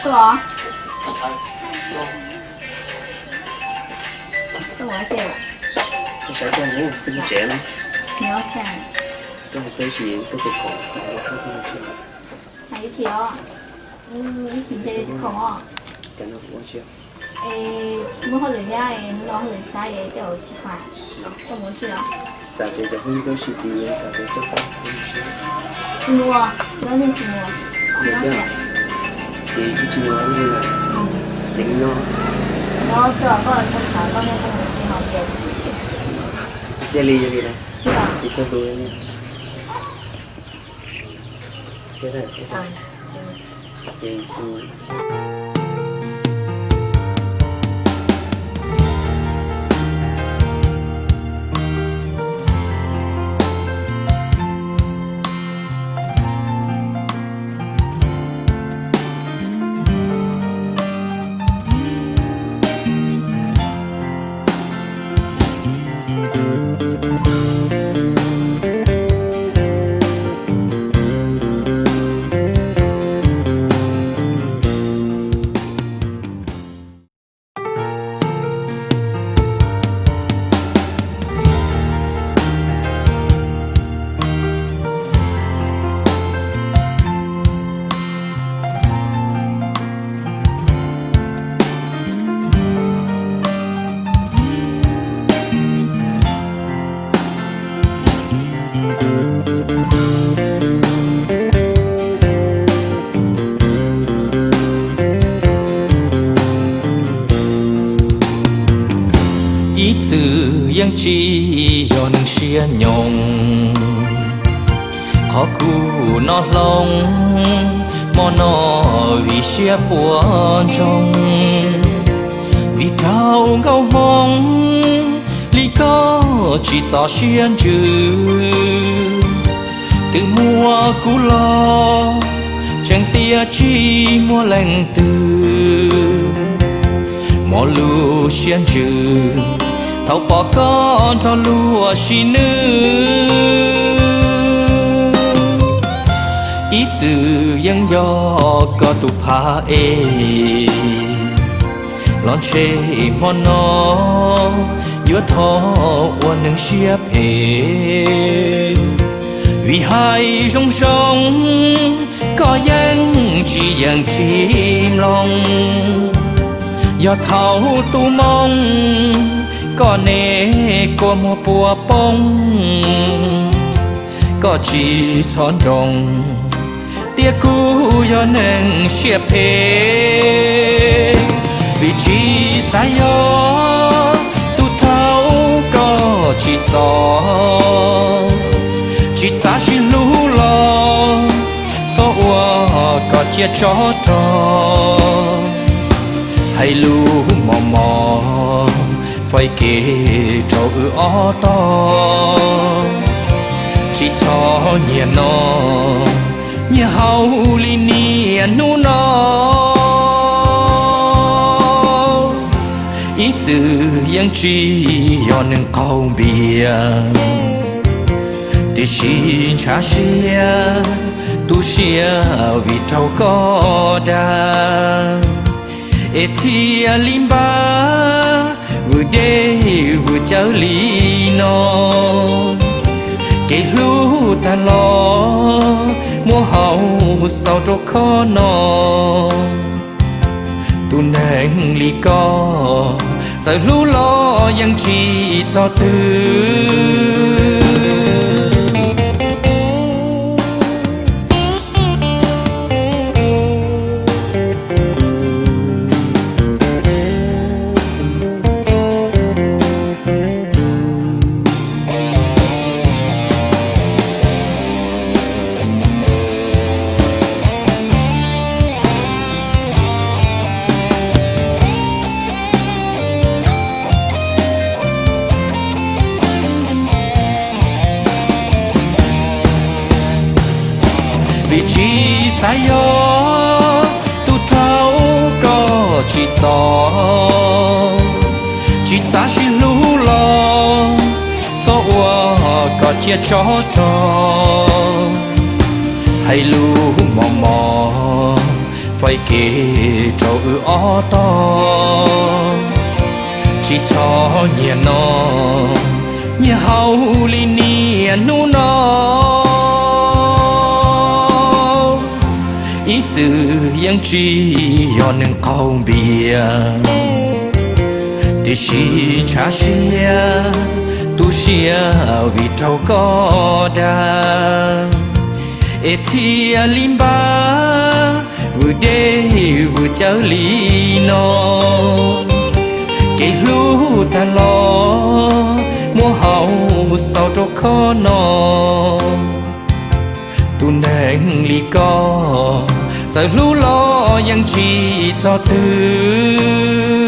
Tuaj os. Tuaj ua si. Tuaj saib koj ne, twb tsev no. Nyob xa. Tuaj ua si, tuaj ua khoom, tuaj ua si. Hais ib chim os. Ib chim ntshe yuav tsis khoom os. Cas no kuv ua si. Es muaj hauj lwm thiab, hnub no hauj lwm xyab es tej zaum tsis pais. Koj mus ua si os. Xav tias cov phooj ywg koj sib tw, xav tias coj koj mus ua si. Tsis mus, koj neeg tsis mus. Yog tiag. Ces wb tsis mus li lawm. Ces wb nyob. Nyob xwb os, koj txhob tham koj neeg koj mus si ho tias. Cia li, cia li na. Ces txog tus li. Ces kuv Ib txwm yeej tsis yog neeg siab nyoos, qhov kuv noj hloov hmo no vim siab puas ntsoog, vim raug nkauj hmoob li koj tsis txo siab ntsws. Twb muab kuv los tseeb tiag tsis muaj leej twg, hmo lub siab ntsws thaum pom koj nrog luag sim nws. Ib txwm yeej yog koj tus phaj es, los ntshe hmo no yuav thov ua neeg siab phem, vim hais zoo zoo koj yeej tsis yeem tsis mloog. Yog thaum tu moo koj niam kua muag puas poob, koj tsis txhob nroo tias kuv yog neeg siab phem, vim tsis xav yog tus raug koj tsis txo, tsis xav sib hlub los txhob ua kom cia tsov rog, hais lus mos mos faib kev rau wb ob tog, tsis txhob nyiag noj nyiag haus li niaj hnub no. Ib txwm yeej tsis yog neeg qaug npias, tiam sis ntshav siab tu siab vim raug koj dag, es thiaj li npaj vwm dej vwm cawv li no. Kev hlub tag los muab hau xaus rau khob no, tus neeg li koj txawm hlub los yeej tsis txog twg. Vim tsis xav yog tus raug koj tsis txo, tsis xav sib hlub los txhob ua kom cia tsov rog, hais lus mos mos Pais kev rau wb ob tog, tsis txhob nyiag no, nyiag hauv li niaj hnub no. Ib txwm yeej tsis yog neeg qaug npias, tiam sis ntshav siab tu siab vim raug koj dag, es thiaj li npaj vwm dej vwm cawv li no. Kev hlub tag los muab hau xaus rau koj no. Tus neeg li koj txawm hlub los yeej tsis txog twg.